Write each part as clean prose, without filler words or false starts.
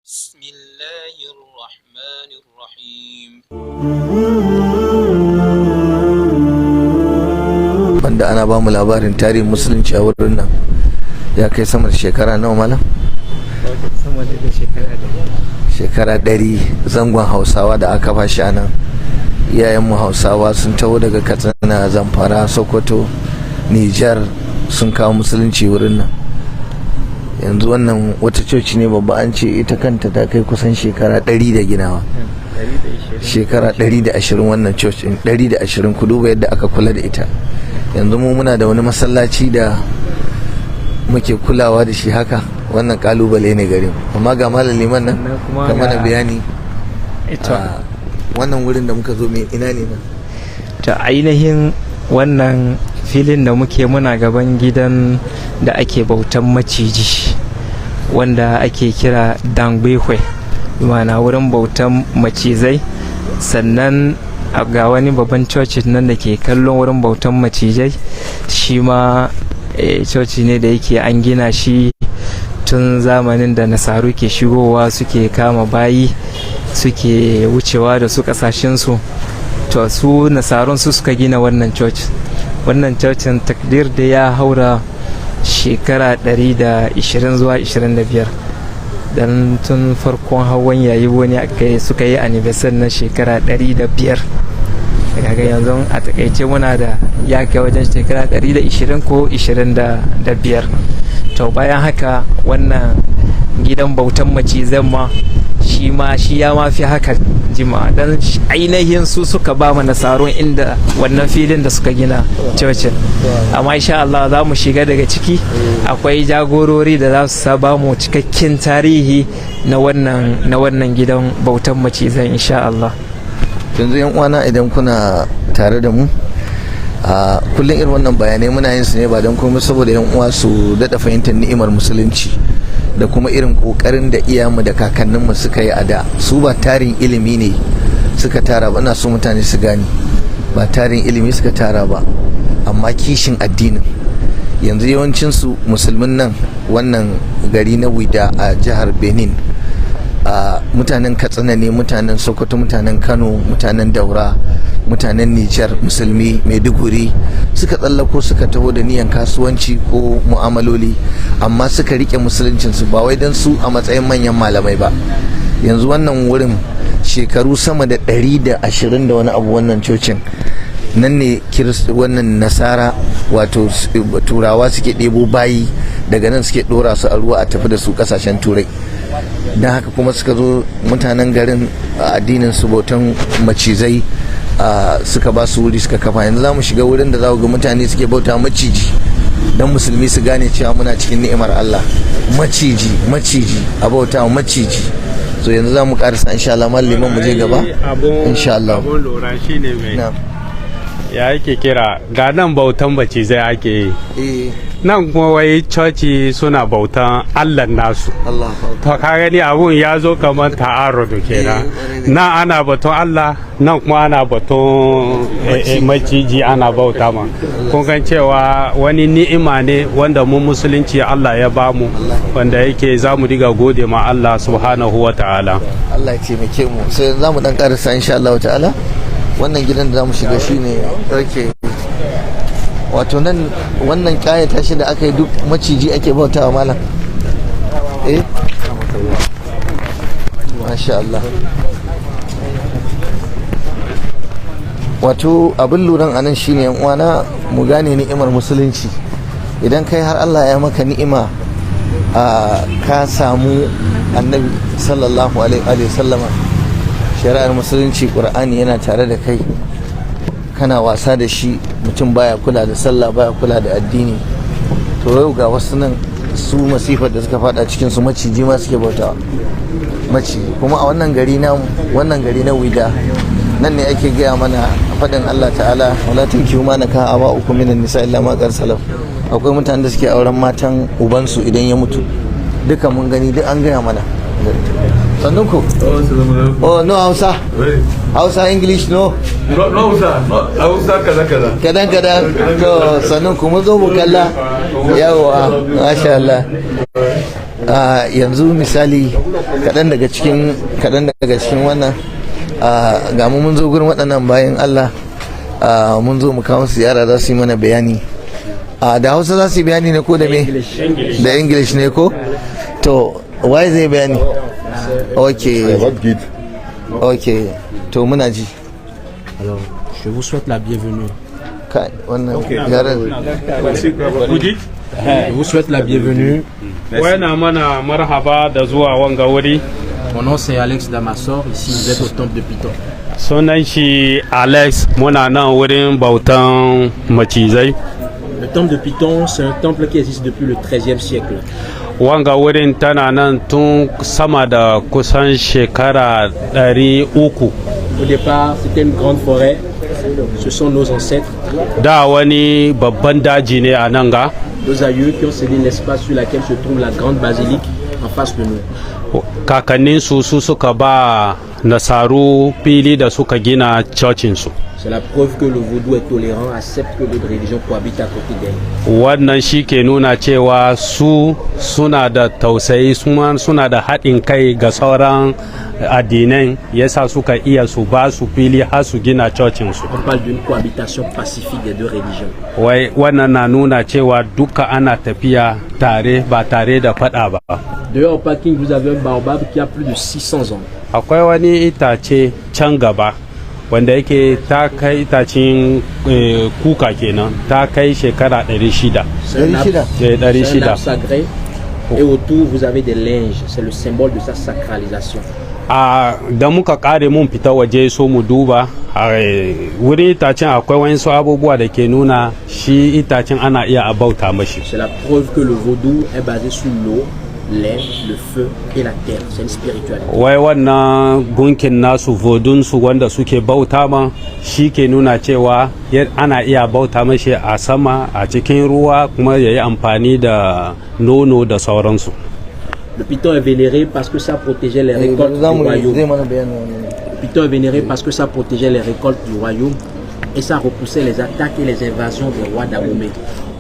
بسم الله الرحمن الرحيم. Wanda ana ba mu labarin tarihin musulunci a wurin nan ya kai sama da shekara nawa, malam? Sama da shekara 100. Shekara 100. Zangon Hausawa da aka fashi a nan, iyayenmu Hausawa sun taho daga Katsina, Zamfara, Sokoto, Nijar, sun kawo musulunci wurin nan. Yanzu wannan wata coci ne babba, an ce ita kanta ta kai kusan shekara 100 da ginawa. Shekara 120 wannan coci, 120. Ku duba yadda aka kula da ita. Yanzu mu muna da wani masallaci da muke kulawa da shi haka, wannan kalubale ne gare mu. Amma ga Malam Liman nan Sannan kuma ka mana ga- bayani. Ita a wannan wurin da muka zo, mai ina ne nan? Ta ainihin wannan filin da muke, muna gaban gidan da ake bautan maciji wanda ake kira Dangbehwe, ma'ana wurin bautan macizai. Sannan ga wani babban coci nan da ke kallon wurin bautan macizai. Shi ma coci ne da yake an gina shi tun zamanin da Nasaru ke shigowa, suke kama bayi, suke wucewa da su kasashensu. To, su Nasarun su suka gina wannan church. Wannan cocin takdir da ya haura shekara 120 zuwa 25, dan tun farkon hawan yayi wani aka suka yi anniversary na shekara 105. Kaga yanzu a takaice muna da ya kai wajen shekara 120 ko 25. To, bayan haka wannan gidan bautan macizan ma, shi ma shi ya ma fi haka jima, dan ainihin su suka ba mu Nasarun inda wannan filin da suka gina cocin. Amma insha Allah za mu shiga daga ciki, akwai jagorori da za su ba mu cikakken tarihi na wannan gidan bautan macizan, insha Allah. Yanzu yan uwana, idan kuna tare da mu a kullum, irin wannan bayanai muna yin su ne ba don komai saboda yan uwa su daɗa fahimtar ni'imar musulunci da kuma irin ƙoƙarin da iyamu da kakanninmu suka yi a da. Su ba tarin ilimi ne suka tara ba, ina so mutane su gane, ba tarin ilimi suka tara ba, amma kishin addinin. Yanzu yawancinsu musulmin nan, wannan gari na Wida a jihar Benin, a mutanen Katsina ne, mutanen Sokoto, mutanen Kano, mutanen Daura, mutanen Nijar, musulmi Maiduguri, suka tsallako suka taho da niyan kasuwanci ko mu'amaloli, amma suka rike musuluncinsu, ba wai don su a matsayin manyan malamai ba. Yanzu wannan wurin shekaru sama da 120 da wani abu, wannan cocin nan ne wannan Nasara, wato Turawa, suke ɗebo bayi daga nan, suke ɗora su a ruwa a tafi da su ƙasashen Turai. Don haka kuma suka zo mutanen garin, addinin su bautan macizai, suka ba su wuri suka kafa. Yanzu za mu shiga wurin da za ku ga mutane suke bauta maciji, don musulmi su gane cewa muna cikin ni'imar Allah. Maciji, maciji, a bauta wa maciji. So yanzu za mu karasa insha Allah. Malam Liman, mu je gaba insha Allah. Abun lura shine mai Na. ya yake kira, ga nan bautan macizai ake yi, nan kuma wai coci suna bautan Allah nasu. Allah. To, ka gani abun ya zo kamar ta'arudu kenan. Eh, kwarai da Nan ana batun Allah, nan kuma ana batun maciji ana bauta ma. Kun gan cewa wani ni'ima ne wanda mu musulunci Allah ya bamu, wanda yake za mu diga gode ma Allah subhanahu wa ta'ala. Allah ya taimake mu. Sai yanzu za mu dan karasa insha Allah ta'ala. Wannan gidan da za mu shiga shine, okay, wato nan wannan kayata shi da aka yi, duk maciji ake bautawa, malam. Eh, masha Allah. Wato abin luran anan shine, yan uwana, mu gane ni'imar musulunci. Idan kai har Allah ya maka ni'ima a ka samu Annabi sallallahu alaihi wa sallama, shari'ar musulunci, Qur'ani yana tare da kai, kana wasa da shi, mutum baya kula da sallah, baya kula da addini. To, yau ga wasu nan su masifar da suka fada cikin su, maciji ma suke bautawa, maciji. Kuma a wannan gari na, wannan gari na Wida, nan ne ake gaya mana faɗin Allah ta'ala: "Wala tankihu ma nakaha aba'ukum minan nisa illa ma qad salaf." Akwai mutanen da suke auren matan ubansu idan ya mutu. Duka mun gani, duk an gaya mana. Sannun ku. Oh, no Hausa? Hausa, English, no? No, no Hausa, no Hausa, kaza kaza. Kadan kadan. To, sannun ku. Mun zo mu kalla. Yawa, masha Allah. Yanzu misali kaɗan daga cikin wannan, ga mu mun zo gurin waɗannan bayan Allah, mun zo mu kawo su ziyara, za su yi mana bayani. Da Hausa za su yi bayani ne ko da me? Da English ne ko? To, waye zai bayani? Ok, to muna ji. Alors, je vous souhaite la bienvenue. Kai, wannan yaran. Je vous souhaite la bienvenue. Yana mana marhaba da zuwa wanga wuri. Mon nom, c'est Alex Damassor. Ici, vous êtes au temple de Python. Sunan shi Alex, muna nan wurin bautan macizai. Le temple de Python, c'est un temple qui existe depuis le XIIIe siècle. Wanga wurin tana nan tun sama da kusan shekara 300. Au départ, c'était une grande forêt. Ce sont nos ancêtres, Da wani babban daji ne a nan ga. nos aïeux qui ont cédé l'espace sur lequel se trouve la grande basilique en face de nous. Kakanninsu su suka ba nasaru fili da suka gina cocinsu. C'est la preuve que le vaudou est tolérant, accepte que d'autres religions cohabitent à côté d'elle. Wannan shi ke nuna cewa su suna da tausayi, suna da haɗin kai ga sauran addinan, yasa suka iya su ba su fili har su gina cocinsu. On parle d'une cohabitation pacifique des deux religions. Wai wannan na nuna cewa duka ana tafiya tare ba tare da faɗa ba. Dehors au parking, vous avez un baobab qui a plus de 600 ans. Akwai wani itace can gaba wanda yake ta kai itacen kuka kenan, ta kai shekara 600. C'est un arbre, 600. C'est un 600. arbre sacré. Et autour, vous avez des linges. C'est le symbole de sa sacralisation. A da muka kare mun fita waje so mu duba a wurin itacen, akwai wasu abubuwa da ke nuna shi itacen ana iya a bauta mashi. C'est la preuve que le vaudou est basé sur l'eau, l'air, le feu et la terre. C'est une spiritualité. Wai wannan gunkin nasu vodunsu wanda suke bauta ma shi ke nuna cewa ana iya bauta mashi a sama, a cikin ruwa, kuma ya yi amfani da nono da sauransu. Le python est vénéré parce que ça protégeait les récoltes du Za mu royaume. Zai mana bayanin wannan. Le python est vénéré parce que ça protégeait les récoltes du royaume et ça repoussait les attaques et les invasions des rois d'Abomey.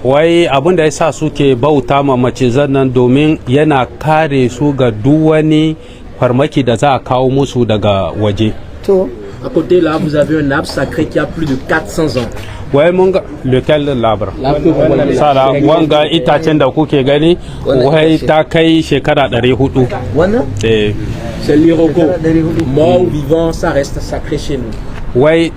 Wai abin da ya sa suke bauta ma macizan nan domin yana kare su ga duk wani farmaki da za a kawo musu daga waje. To. À côté là, vous avez un arbre sacré qui a plus de 400 ans. Wai mun ga lequel l'arbre? L'arbre que vous voyez là. Sara wanga itacen da kuke gani. Wannan Wai itace. ta kai shekara 400. Wannan? Eh. C'est l'iroko. 400. Mort ou vivant, ça reste sacré chez nous. Wai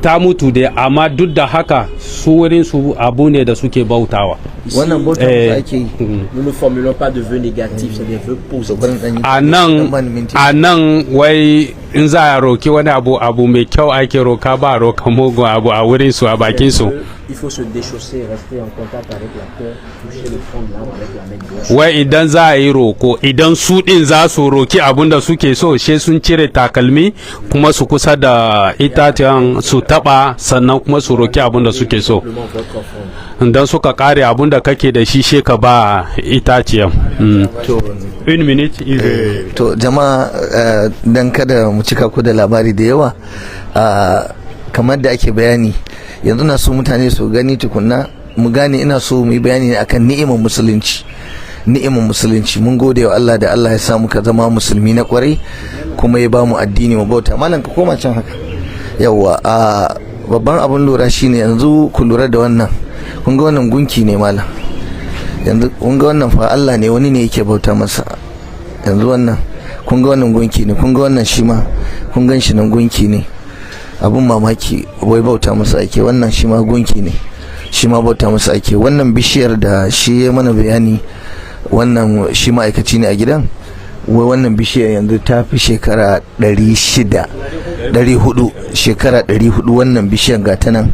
ta mutu dai, amma duk da haka su wurin su abu ne da suke bautawa. Ici, Wannan bauta Eh. ake yi. nous ne formulons pas de vœux négatifs, c'est des vœux To, positifs. bari dan yi A dan nan bani minti. A nan wai in za a roki wani abu, abu mai kyau ake roka, ba roka mugun abu a wurin su, a bakin su. Il faut se déchausser, rester en contact avec la terre, toucher le front de l'arbre avec la main gauche. Wai idan za a yi roko, idan su din za su roki abun da suke so, she sun cire takalmi kuma su kusa da itacen su taba, sannan kuma su roki abun da suke so. Simplement votre offrande. Idan suka kare abun da kake da shi, she ka ba itaciyan. To. Une minute is To jama'a, dan kada mu cika ku da labari da yawa, kamar da ake bayani yanzu, na so mutane su gani tukunna mu gane, ina so mu yi bayani ne akan ni'imar musulunci. Ni'imar musulunci, mun gode wa Allah da Allah ya sa muka zama musulmi na kwarai kuma ya ba mu addini mu bauta. Malam, ka koma can haka. Yawwa, a babban abin lura shine yanzu ku lura da wannan. Kun ga wannan gunki ne, malam. Yanzu kun ga wannan fa Allah ne, wani ne yake bauta masa. Yanzu wannan, kun ga wannan gunki ne. Kun ga wannan shi ma, kun gan shi nan, gunki ne. Abun mamaki, wai bauta masa ake. Wannan shi ma gunki ne, shi ma bauta masa ake. Wannan bishiyar da shi ya mana bayani, wannan shi ma'aikaci ne a gidan, wai wannan bishiyar yanzu ta fi shekara 600, 400, shekara 400 wannan bishiyar ga ta nan.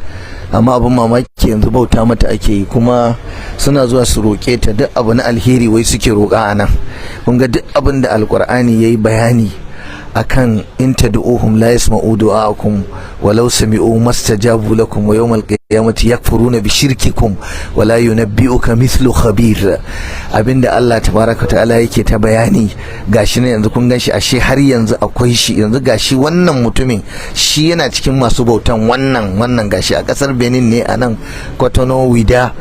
Amma abin mamaki, yanzu bauta mata ake yi, kuma suna zuwa su roƙe ta duk abu na alheri wai suke roƙa a nan. Kun ga duk abin da Alƙur'ani ya yi bayani. Akan in tad'uhum la yasma'u du'a'akum walau sami'u mastajabu lakum wa yawmal qiyamati yakfuruna bi shirkikum wa la yunabbi'uka mithlu khabir. Abinda Allah tabaraka ta'ala yake ta bayani gashi ne yanzu kun ganshi, ashe har yanzu akwai shi. Yanzu gashi wannan mutumin shi yana cikin masu bautan wannan. Gashi a kasar Benin ne, a nan Kotono Wida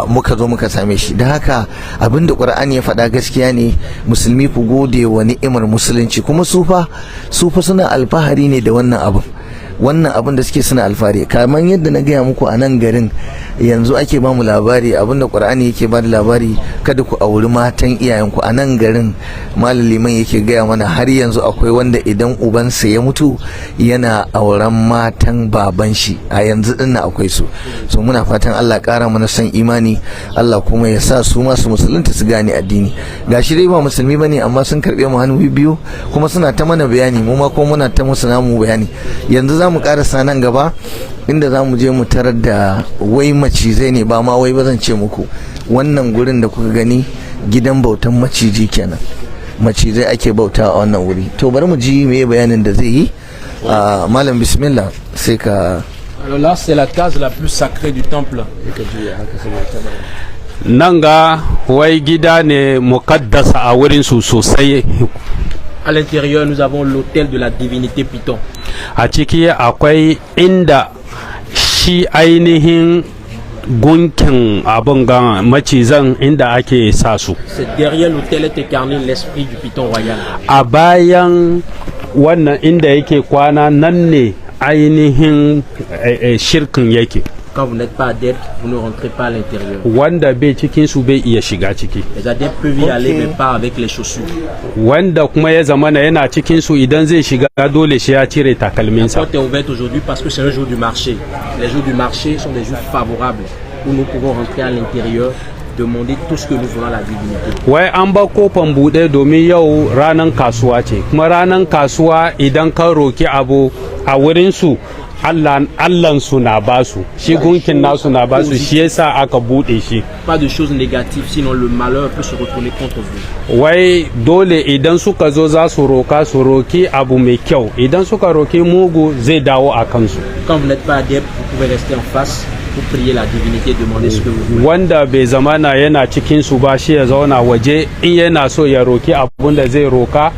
muka zo muka same shi. Don haka abinda Qur'ani ya faɗa gaskiya ne. Musulmi, ku gode wa ni'imar musulunci. Kuma su fa suna alfahari ne da wannan abin, wannan abin da suke suna alfahari. Kamar yadda na gaya muku, a nan garin yanzu ake bamu labari abin da Qur'ani yake ba da labari, kada ku auri matan iyayenku. A nan garin Malam Liman yake gaya mana har yanzu akwai wanda idan ubansa ya mutu yana auren matan baban shi. A yanzu din akwai su. So muna fatan Allah kara mana son imani, Allah kuma ya sa su masu musulunta su gane addini. Gashi dai ba musulmi bane, amma sun karbe mu hannu biyu kuma suna ta mana bayani, mu ma kuma muna ta musu namu bayani. Yanzu za mu karasa nan gaba inda za mu je mu tarar da wai macizai ne, ba ma wai ba, zan ce muku wannan gurin da kuka gani gidan bautan maciji kenan. Macizai ake bauta a wannan wuri. To bari mu ji me bayanin da zai yi. Malam, bismillah, sai ka Alors là, c'est la case la plus sacrée du temple. Nan ga wai gida ne mukaddasa a wurin su sosai. À l'intérieur, nous avons l'autel de la divinité Python. A ciki akwai inda shi ainihin gunkin abin ga macizan inda ake sa su. C'est derrière l'autel est incarné l'esprit du Python royal. A bayan wannan inda yake kwana nan ne ainihin shirkin yake. Quand vous n'êtes pas adepte, vous ne rentrez pas à l'intérieur. Wanda bai cikin su bai iya shiga ciki. Les adeptes peuvent y aller, mais pas avec les chaussures. Wanda kuma ya zamana yana cikin su, idan zai shiga dole shi ya cire La takalminsa. Porte est ouverte aujourd'hui parce que c'est un jour du marché. Les jours du marché sont des jours favorables où nous pouvons rentrer à l'intérieur, demander tout ce que nous voulons à la divinité. Wai an ba kofan buɗe domin yau ranar kasuwa ce, kuma ranar kasuwa idan ka roki abu a wurinsu, Allahnsu na basu shi, gunkin nasu na basu, shi yasa aka buɗe shi. Pas de choses négatives, sinon le malheur peut se retourner contre vous. Wai dole idan suka zo za su roka, su roki abu mai kyau. Idan suka roki mugu, zai dawo a kansu. Quand vous n'êtes pas adepte, vous pouvez rester en face pour prier la divinité, demander ce que vous voulez. Wanda bai zamana yana cikin su ba, shi ya zauna waje, in yana so ya roki abun da zai roka,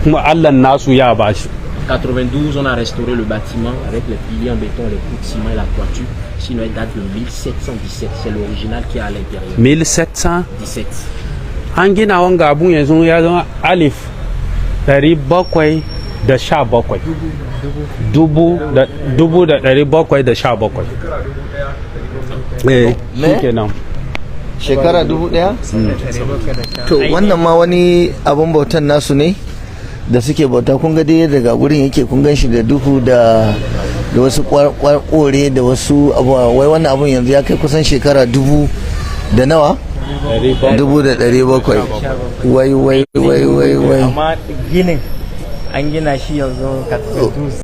kuma Allah nasu ya bashi. 92, on a restauré le bâtiment avec les piliers en béton, les poutres de ciment et la toiture. Sinon, elle date de 1717. C'est l'original qui est à l'intérieur. 1700 17. An gina wanga abun yanzu ya zama 1717, 1717, eh. Me? Shikenan. Shekara 1000. To wannan ma wani abun bautan nasu ne da suke bauta. Kun ga dai daga gurin yake, kun gan shi da duhu da wasu kore da wasu abu. Wai wannan abun yanzu ya kai kusan shekara dubu da nawa? 1700. Wai wai wai wai wai! Amma ginin an gina shi yanzu.